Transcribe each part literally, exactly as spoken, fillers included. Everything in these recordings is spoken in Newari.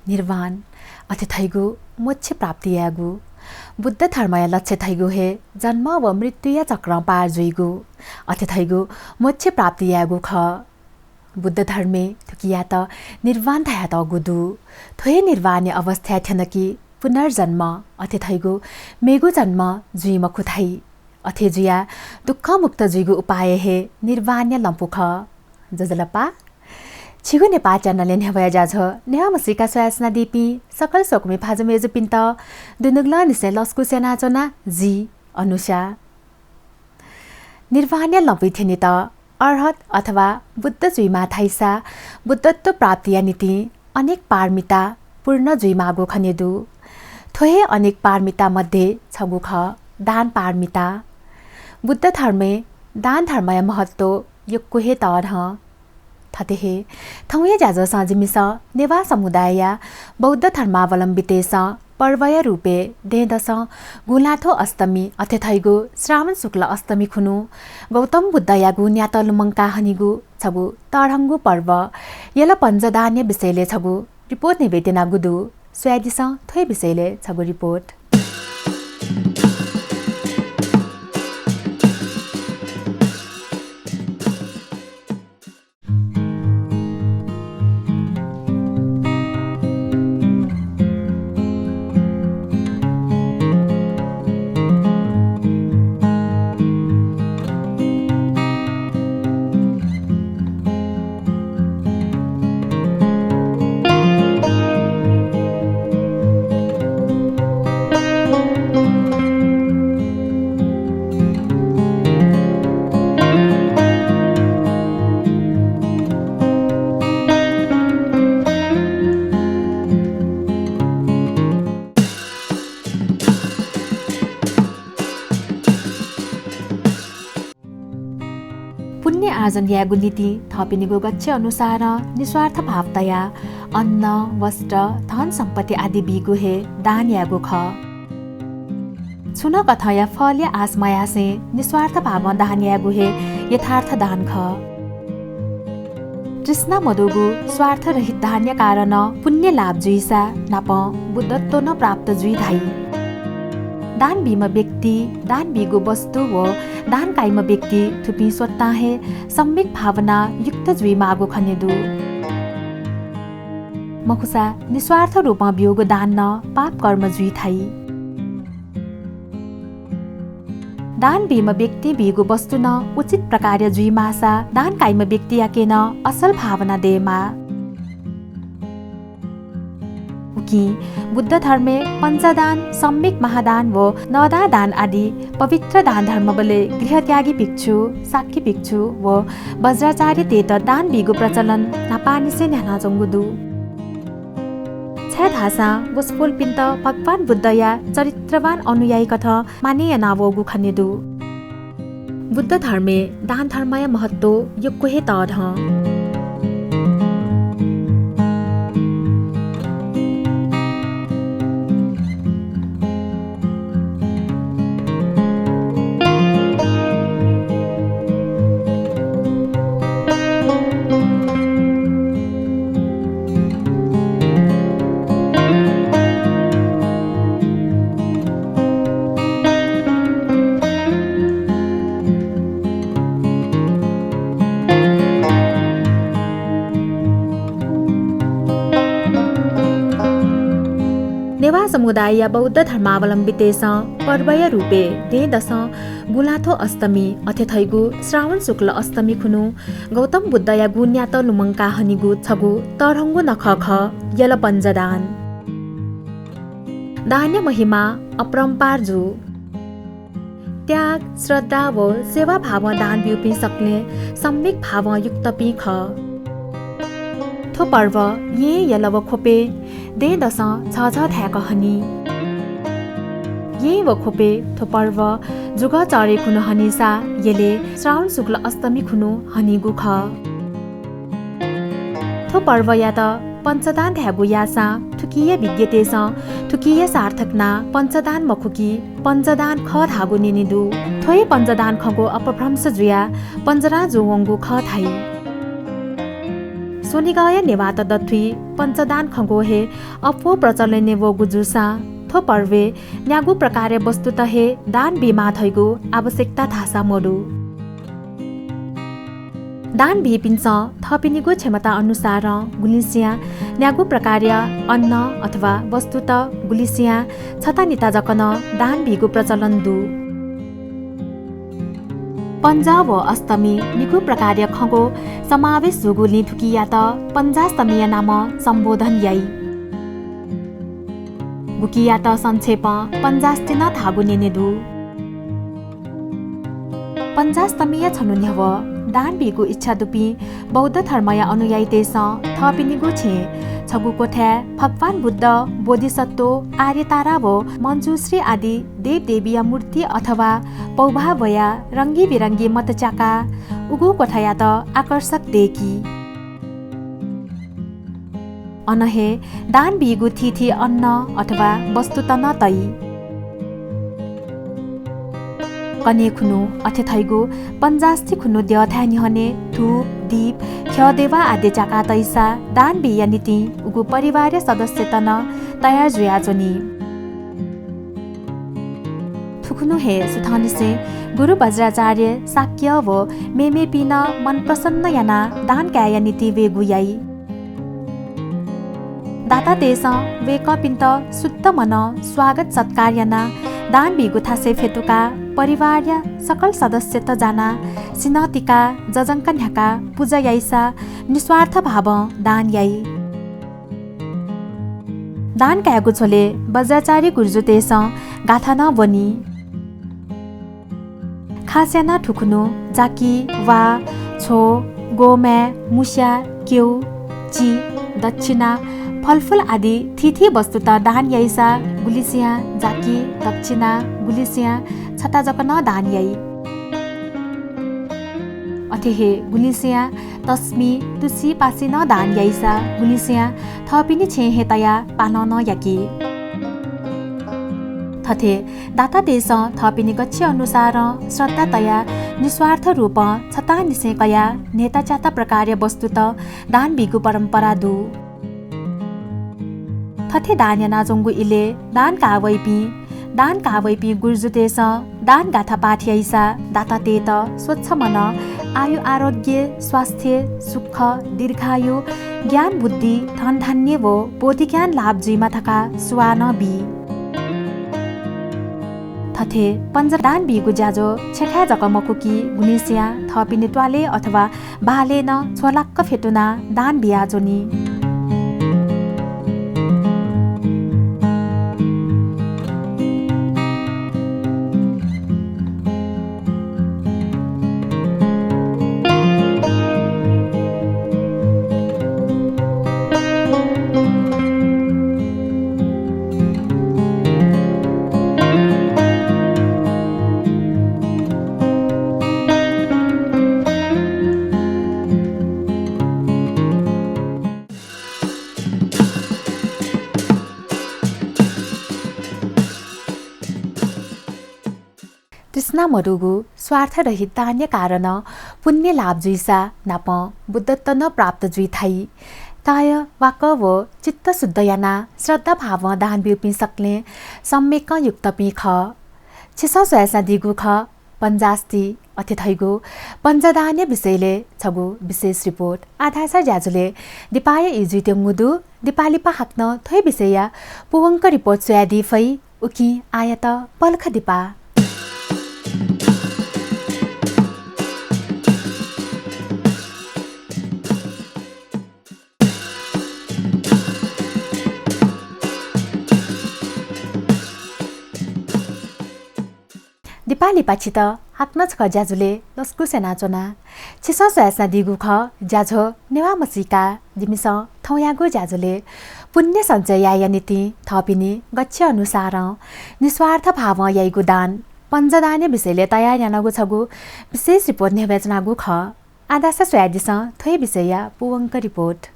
निर्वाण, अथे धइगु मोक्ष प्राप्ति यायेगु। बुद्ध धर्मया लक्ष्य धइगु हे जन्म व मृत्युया चक्रं पार जुइगु, अथे धइगु मोक्ष प्राप्ति यायेगु खः। बुद्ध धर्मय् थुकियात निर्वाण धयातःगु दु। थ्व हे निर्वाणया अवस्थाय् थ्यन कि पुनर्जन्म, अथे धइगु मेगु जन्म जुइ मखु धाइ। अथे जुयाः दुःखमुक्त जुइगु उपाय हे निर्वाणया लँपु खः। ज्वजलपा। छिगु नेपाः च्यानलय् न्ह्यब्वया ज्याझ्वः न्ह्यः म्हसीका स्वयाच्वनादीपिं सकल स्वकुमि भाजु मय्जुपिन्त दुनुगलंनिसें लसकुस यानाच्वना, जि अनुषा। निर्वाणया लँपुइ थ्यनेत अर्हत अथवा बुद्ध जुइमाः धाइसा बुद्धत्व प्राप्तिया निंतिं अनेक पारमिता पूर्ण जुइमाःगु खने दु। थ्व हे अनेक पारमिता मध्ये छगू खः दान पारमिता। बुद्ध धर्मय् दान धर्मया महत्व यक्व हे तःधं। थथे हे थौंया ज्याझ्वलय् जिमिसं नेवाः समुदायया बौद्ध धर्मावलम्बीतय्सं पर्वया रूपय् दँय्दसं गुँलाथ्व अष्टमी अथे धइगु श्रावण शुक्ल अष्टमी खुन्हु गौतम बुद्धयागु न्यात लुमंका हनीगु छगू तःधंगु पर्व यल पञ्चदानया विषयलय् छगू रिपोर्ट न्ह्यब्वयेत्यनागु दु। स्वयादिसँ थ्व हे विषयलय् छगू रिपोर्ट। पुण्य आर्जन यायेगु निंतिं थःपिनिगु गच्छे अनुसारं निस्वार्थ भाव तयाः अन्न, वस्त्र, धन सम्पत्ति आदि बीगु हे दान यायेगु खः। छुं नं कथंया फलया आश मयासें निस्वार्थ भावं दान यायेगु हे यथार्थ दान खः। तृष्णा मदुगु स्वार्थरहित दानया कारणं पुण्य लाभ जुइसा नापं बुद्धत्व नं प्राप्त जुइ धाइ। दान बीम्ह व्यक्ति, दान बीगु वस्तु व दान काइम्ह व्यक्ति थुपिं स्वतां हे सम्यक भावना युक्त जुइमाःगु खने दु। मखुसा निस्वार्थ रूपं ब्यूगु दान नं पाप कर्म जुइ धाइ। दान बीम्ह व्यक्तिं बीगु वस्तु नं उचित प्रकारया जुइमाःसा दान काइम्ह व्यक्तियाके नं असल भावना दयेमाः। उकिं बुद्ध धर्मय् पञ्चदान, सम्यक महादान व नवधा दान आदि पवित्र दान धर्मबलय् गृहत्यागी भिक्षु, शाक्य भिक्षु व वज्राचार्यतय्त दान बीगु प्रचलन न्हापांनिसें न्ह्यानाच्वंगु दु। छाय्धाःसा वसपोलपिन्त भगवान बुद्धया चरित्रवान अनुयायीकथं मानय् यानावःगु खने दु। बुद्ध धर्मय् दान धर्मया महत्व यक्व हे तःधं। नेवाः समुदायया बौद्ध धर्मावलम्बीतय्सं पर्वया रूपय् दँय्दसं गुँलाथ्व अष्टमी अथे धइगु श्रावण शुक्ल अष्टमी खुन्हु गौतम बुद्धयागु न्यात लुमंका हनीगु छगू तःधंगु नखः खः यल पञ्चदान। दानया महिमा अपरम्पार जू। त्याग, श्रद्धा व सेवाभावं दान ब्यूपिं सकलें सम्यक भावं युक्तपिं खः। थ्व पर्व येँ यल व ख्वपय् दँय्दसं झःझः धाय्क हनी। येँ व ख्वपय् थ्व पर्व जुगः चःह्रे खुन्हु हनीसा यलय् श्रावण शुक्ल अष्टमी खुन्हु हनीगु खः। थ्व पर्वयात पञ्चदान धायेगु याःसां थुकिया विज्ञतय्सं थुकिया सार्थक नां पञ्चदान मखु कि पञ्चदान खः धाःगु न्यने दु। थ्व हे पञ्चदान खँग्वः अपभ्रंश जुयाः पञ्चदान जूवंगु खः धाइ। स्वनिगःया नेवाःत दथुइ पञ्चदान खँग्वः हे अप्वः प्रचलनय् वःगु जूसां थ्व पर्वय् न्यागू प्रकारया वस्तुत हे दान बीमाः धइगु आवश्यकता धाःसा मदु। दान बीपिन्सं थःपिनिगु क्षमता अनुसारं गुलिसियां न्यागू प्रकारया अन्न अथवा वस्तुत, गुलिसियां छता निता जक नं दान बीगु प्रचलन दु। पञ्जः व अष्टमी निगू प्रकारया खँग्वः समावेश जूगुलिं थुकियात पञ्जाष्टमीया नामं सम्बोधन याइ। गुकियात संक्षेपं पञ्जाष्टि नं धाःगु न्यने दु। पञ्जाष्टमीया छन्हु न्ह्यवः दान बीगु इच्छा दुपिं बौद्ध धर्मया अनुयायीतय्सं थःपिनिगु छेँय् छगू क्वथाय् भगवान बुद्ध, बोधिसत्व, आर्यतारा व मञ्जुश्री आदि देवदेवीया मूर्ति अथवा पौभाः ब्वयाः रंगीबिरंगी मत च्याकाः उगु क्वथायात आकर्षक दय्की। अन हे दान बीगु थीथी अन्न अथवा वस्तुत नं तइ। कन्हय् खुन्हु अथे धइगु पञ्जाष्टि खुन्हु द्यःथाय् न्ह्यःने धूप, दीप, ख्यःदेवा आदि च्याकाः तइसा दान बीया निंतिं उगु परिवारया सदस्यत नं तयार जुयाच्वनी। थुखुन्हु हे सुथंनिसें गुरु वज्राचार्य, शाक्य व मेमेपिं नं मन प्रसन्न यानाः दान कायेया निंतिं वयेगु याइ। दातातय्सं वय्कःपिन्त शुद्ध मनं स्वागत सत्कार यानाः दान बीगु थासय् फ्यतुकाः परिवारया सकल सदस्यत जानाः सिन्हः तिकाः जजंका न्ह्याकाः पुजा याइसा निस्वार्थ भावं दान याइ। दान कायेगु झ्वलय् वज्राचार्य गुरुजुतय्सं गाथा नं ब्वनी। खास यानाः थुखुन्हु जाकि, वा, छ्व, ग्वःमाय्, मुस्या, क्यउ, चि, दक्षिणा, फलफुल आदि थीथी वस्तुत दान याइसा गुलिसियां जाकि, दक्षिणा, गुलिसियां छता जक नं दान याइ। अथे हे गुलिसियां तस्मि, तुसिपासि नं दान याइसा गुलिसियां थःपिनि छेँय् हे तयाः पालन नं याकी। थथे दातातय्सं थःपिनि गच्छे अनुसारं श्रद्धा तयाः निस्वार्थ रूपं छतांनिसें कयाः न्हय्ताच्याता प्रकारया वस्तुत दान बीगु परम्परा दु। थथे दान यानाच्वंगु इलय् दान काः वइपिं, दान काः वइपिं गुरुजुतय्सं दान गाथा पाठ याइसा दातातय्त स्वच्छ मनं आयु आरोग्य, स्वास्थ्य, सुख, दीर्घायु, ज्ञान बुद्धि, धनधान्य व बोधिज्ञान लाभ जुइमा धकाः सुवाः नं बी। थथे पञ्जदान बीगु ज्याझ्वः छेँखाय् जक मखु कि गुलिसियां थःपिनि त्वालय् अथवा बहालय् नं छ्वलाक्क फ्यतुनाः दान बियाच्वनी। तृष्णा मदुगु स्वार्थरहित दानया कारणं पुण्य लाभ जुइसा नापं बुद्धत्व नं प्राप्त जुइ धाइ। काय वाक् व चित्त शुद्ध यानाः श्रद्धाभावं दान ब्यूपिं सकलें सम्यकं युक्तपिं खः। छिसं स्वयाच्वनादीगु खः पञ्जाष्टि अथे धइगु पञ्जदानया विषयलय् छगू विशेष रिपोर्ट। आः धाःसा ज्याझ्वलय् दिपाया ई जुइत्यंगु दु। दिपा लिपा हाकनं थ्व हे विषयया पूवंक रिपोर्ट स्वयादी फइ। उकिं आःयात पलख दिपा। दिपा लिपा छित हाकनं छकः ज्याझ्वलय् लसकुस यानाच्वना। छिसं स्वयाच्वनादीगु खः ज्याझ्वः नेवाः म्हसीका। जिमिसं थौंयागु ज्याझ्वलय् पुण्य सञ्चय यायेया निंतिं थःपिनि गच्छे अनुसारं निस्वार्थ भावं याइगु दान, पञ्जदानया विषयलय् तयार यानागु छगू विशेष रिपोर्ट न्ह्यब्वयाच्वनागु खः। आः धाःसा स्वयादिसँ थ्व हे विषयया पूवंक रिपोर्ट।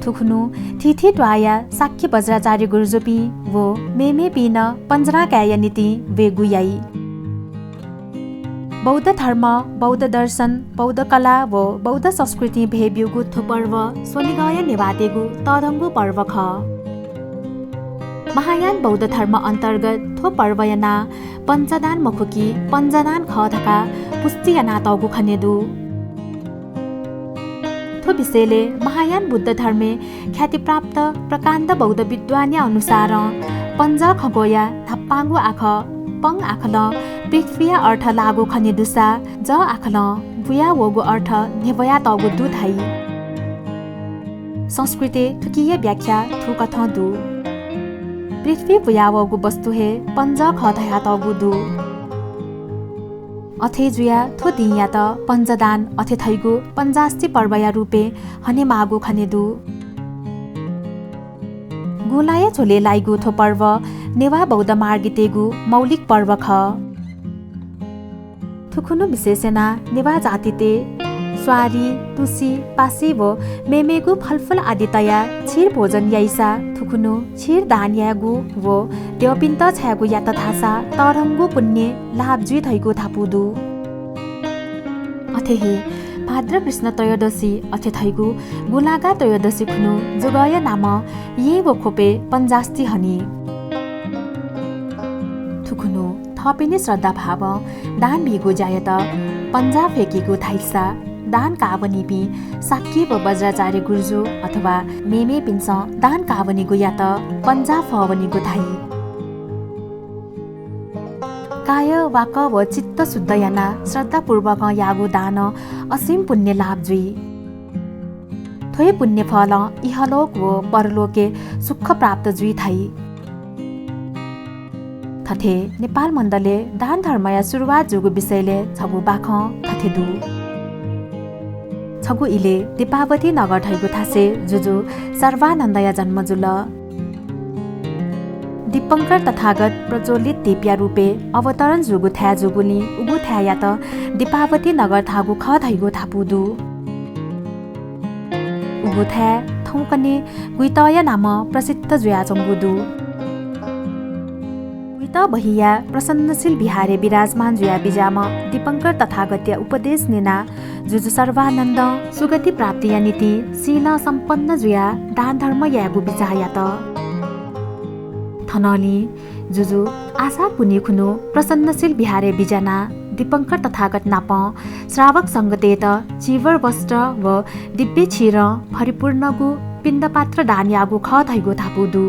थुखुन्हु थीथी त्वाःया शाक्य वज्राचार्य गुरुजुपिं व मेमेपिं नं पञ्जरां कायेया निंतिं ब्वयेगु याइ। बौद्ध धर्म, बौद्ध दर्शन, बौद्ध कला व बौद्ध संस्कृतिं भय् ब्यूगु थ्व पर्व स्वनिगःया नेवाःतय्गु तःधंगु पर्व खः। महायान बौद्ध धर्म अन्तर्गत थ्व पर्वया नां पञ्चदान मखु कि पञ्जदान खः धकाः पुष्टि यानातःगु खने दु। थ्व विषयलय् महायान बुद्ध धर्मय् ख्यातिप्राप्त प्रकाण्ड बौद्ध विद्वानया अनुसारं पञ्ज खँग्वःया न्हापांगु आखः पङ आखलं पृथ्वीया अर्थ लाःगु खने दुसा ज आखलं बुया वःगु अर्थ न्ह्यब्वयातःगु दु धाइ। संस्कृतय् थुकिया व्याख्या थुकथं दु। पृथ्वी बुया वःगु वस्तु हे पञ्ज खः धयातःगु दु। अथे जुयाः थ्व दिंयात पञ्जदान अथे धइगु पञ्जास्ति पर्वया रूपय् हनेमाःगु खने दु। गुंलाया झ्वलय् लाइगु थ्व पर्व नेवाः बौद्ध मार्गीतय्गु मौलिक पर्व खः। थुखुन्हु विशेष यानाः नेवाः जातितय् स्वारि, तुसि, पासि व मेमेगु फलफुल आदि तयाः क्षीर भोजन याइसा थुखुन्हु क्षीर दान यायेगु व द्यःपिन्त छायेगु यात धाःसा तःधंगु पुण्य लाभ जुइ धइगु धापू दु। अथे हे भाद्र कृष्ण त्रयोदशी अथे धइगु गुंलागा त्रयोदशी खुन्हु जुगःया नामं येँ व ख्वपय् पञ्जास्ति हनी। थुखुन्हु थःपिनि श्रद्धाभावं दान बीगु ज्यायात पञ्जा फ्यकीगु धाइसा दान काःवनीपिं शाक्य व वज्राचार्य गुरुजु अथवा मेमेपिन्सं दान काःवनीगुयात पञ्जा फ्वःवनीगु धाइ। काय, वाक व चित्त शुद्ध यानाः श्रद्धापूर्वकं याःगु दानं असीम पुण्य लाभ जुइ। थ्व हे पुण्यफलं इहलोक व परलोकय् सुख प्राप्त जुइ धाइ। थथे नेपाल मण्डलय् दान धर्मया सुरुवात जूगु विषयलय् छगू बाखं थथे दु। छगू इलय् दीपावती नगर धइगु थासय् जुजु सर्वानन्दया जन्म जुल। दीपंकर तथागत प्रज्वलित दीपया रूपय् अवतरण जूगु थाय् जूगुलिं उगु थाय्‌यात दीपावती नगर धाःगु खः धइगु धापू दु। उगु थाय् थौंकन्हय् गुइतःया नामं प्रसिद्ध जुयाच्वंगु दु। गुइतः बहिया प्रसन्नशील विहारय् विराजमान जुयाः बिज्याःम्ह दीपंकर तथागतया उपदेश न्यनाः जुजु सर्वानन्दं सुगति प्राप्तिया निंतिं शीलं सम्पन्न जुयाः दान धर्म यायेगु बिचाः यात। थनंलि जुजु आषाढ पुन्हि खुन्हु प्रसन्नशील विहारय् बिज्यानाः दीपंकर तथागत नाप श्रावक संघतय्‌त चीवर वस्त्र व दिव्य क्षीरं भरिपूर्णगु पिण्डपात्र दान याःगु खः धइगु धापू दु।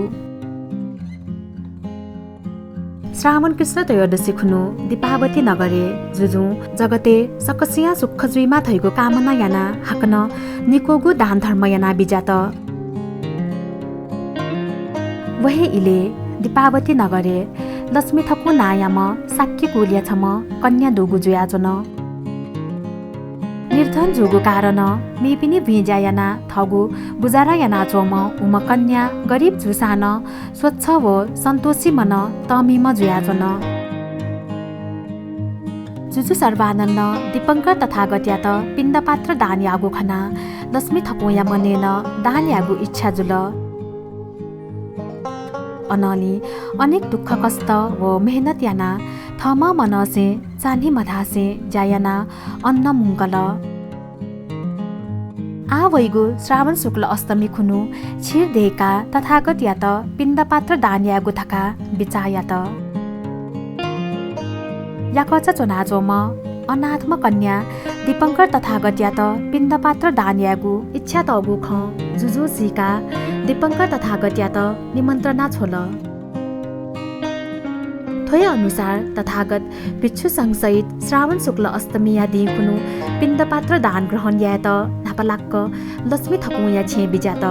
श्रावण कृष्ण त्रयोदशी खुन्हु दीपावती नगरय् जुजुं जगतय् सकसियां सुख जुइमा धइगु कामना यानाः हाकनं निक्वःगु दान धर्म यानाः बिज्यात। व हे इलय् दीपावती नगरय् लक्ष्मी थकुं नांयाम्ह शाक्य कुलया छम्ह कन्या दुगु जुयाच्वन। निर्धन जूगु कारणं मेपिनि बुँइ ज्या यानाः थःगु गुजारा यानाच्वंम्ह उम्ह कन्या गरिब जूसां नं स्वच्छ व सन्तोषी मनं तःमिम्ह जुयाच्वन। जुजु सर्वानन्दं दीपंकर तथागतयात पिण्डपात्र दान याःगु खनाः लक्ष्मी थकुंया मनय् नं दान यायेगु इच्छा जुल। अनंलि अनेक दुःख कष्ट व मेहनत यानाः थःम्हं मनसें चान्हि मधासें ज्या यानाः अन्न मुंकल। आः वइगु श्रावण शुक्ल अष्टमी खुन्हु क्षीर दय्‌काः तथागतयात पिण्डपात्र दान यायेगु धकाः बिचाः यात। याकःचा च्वनाच्वंम्ह अनाथम्ह कन्यां दीपंकर तथागतयात पिण्डपात्र दान यायेगु इच्छा तःगु खँ जुजुं सीकाः दीपंकर तथागतयात निमन्त्रणा छ्वल। थ्व हे अनुसार तथागत भिक्षु संघसहित श्रावण शुक्ल अष्टमीया दिं खुन्हु पिण्डपात्र दान ग्रहण यायेत न्हापालाक लक्ष्मी थकुंया छेँय् बिज्यात।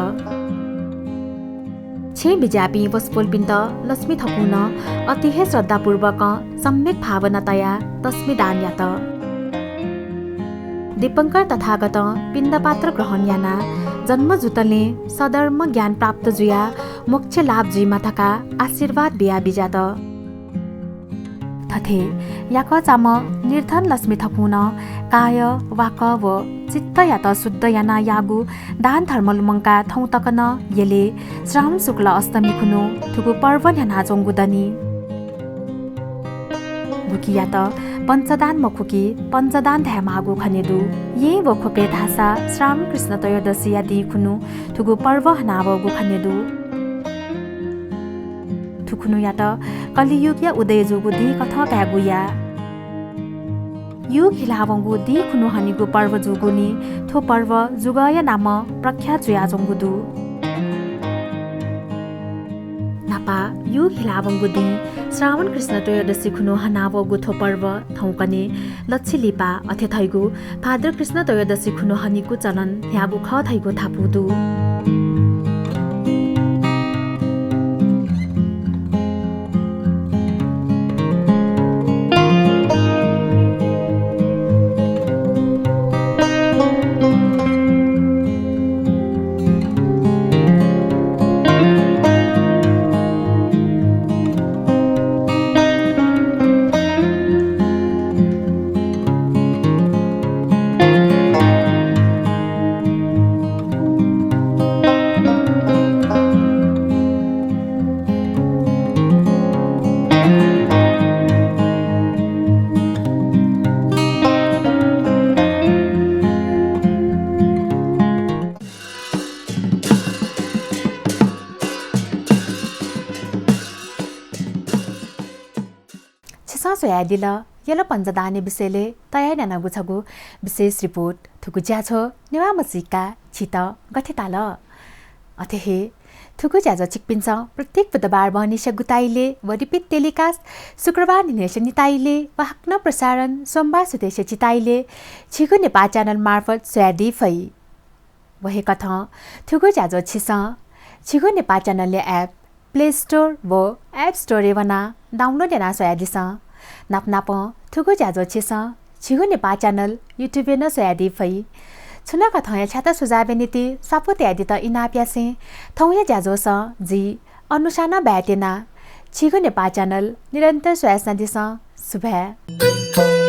छेँय् बिज्याःपिं वसपोलपिन्त लक्ष्मी थकुं नं अति हे श्रद्धापूर्वकं सम्यक भावना तयाः लक्ष्मी दान यात। दीपंकर तथागतं पिण्डपात्र ग्रहण यानाः जन्म जुतलें सद्धर्म ज्ञान प्राप्त जुयाः मोक्ष लाभ जुइमा धकाः आशीर्वाद बियाः बिज्यात। अथे याकःचाम्ह निर्धन लक्ष्मी थखुं नं काय, वाक व चित्तयात शुद्ध यानाः याःगु दान धर्म लुमंकाः थौं तक नं यलय् श्रावण शुक्ल अष्टमी खुन्हु थुगु पर्व न्ह्यानाच्वंगु दनि। गुकियात पञ्चदान मखु कि पञ्चदान धायेमाःगु खने दु। येँ व ख्वपय् धाःसा श्रावण कृष्ण त्रयोदशीया दिं खुन्हु थुगु पर्व हनावःगु खने दु। थुखुन्हुयात कलियुगया उदय जूगु दिं कथं कायेगु याः। युग हिलावंगु दिं खुन्हु हनीगु पर्व जूगुलिं थ्व पर्व जुगःया नामं प्रख्यात जुयाच्वंगु दु। न्हापा युग हिलावंगु दिं श्रावण कृष्ण त्रयोदशी खुन्हु हनावःगु थ्व पर्व थौंकन्हय् लच्छि लिपा अथे धइगु भाद्र कृष्ण त्रयोदशी खुन्हु हनीगु चलन न्ह्याःगु खः धइगु धापू दु। छिसं स्वयादिल यल पञ्चदानया विषयलय् तयार यानागु छगू विशेष रिपोर्ट। थुगु ज्याझ्वः नेवाः मसीका छित गथे ताल? अथे हे थुगु ज्याझ्वः छिकपिन्सं प्रत्येक बुधबार बहनिसिया गुताइले व repeat telecast शुक्रबार न्हिनय्सिया निताइले व हाकनं प्रसारण सोमबार सुथय्सिया चिताइले झीगु नेपाः channel मार्फत स्वयादी फइ। व हे कथं थुगु ज्याझ्वः छिसं झीगु नेपाः channel-या app Play Store व App Store-य् वनाः download यानाः स्वयादिसँ। नापनापं थुगु ज्याझ्वः छिसं झीगु नेपाः channel YouTube-य् नं स्वयादी फइ। छुं नं कथंया छ्याता सुझावया निंतिं स्वापू तयादीत इनाप यासें थौंया ज्याझ्वलय् जि अनुषां बाय् त्यना। झीगु नेपाः channel निरन्तर स्वयाच्वनादिसँ। सुभाय्।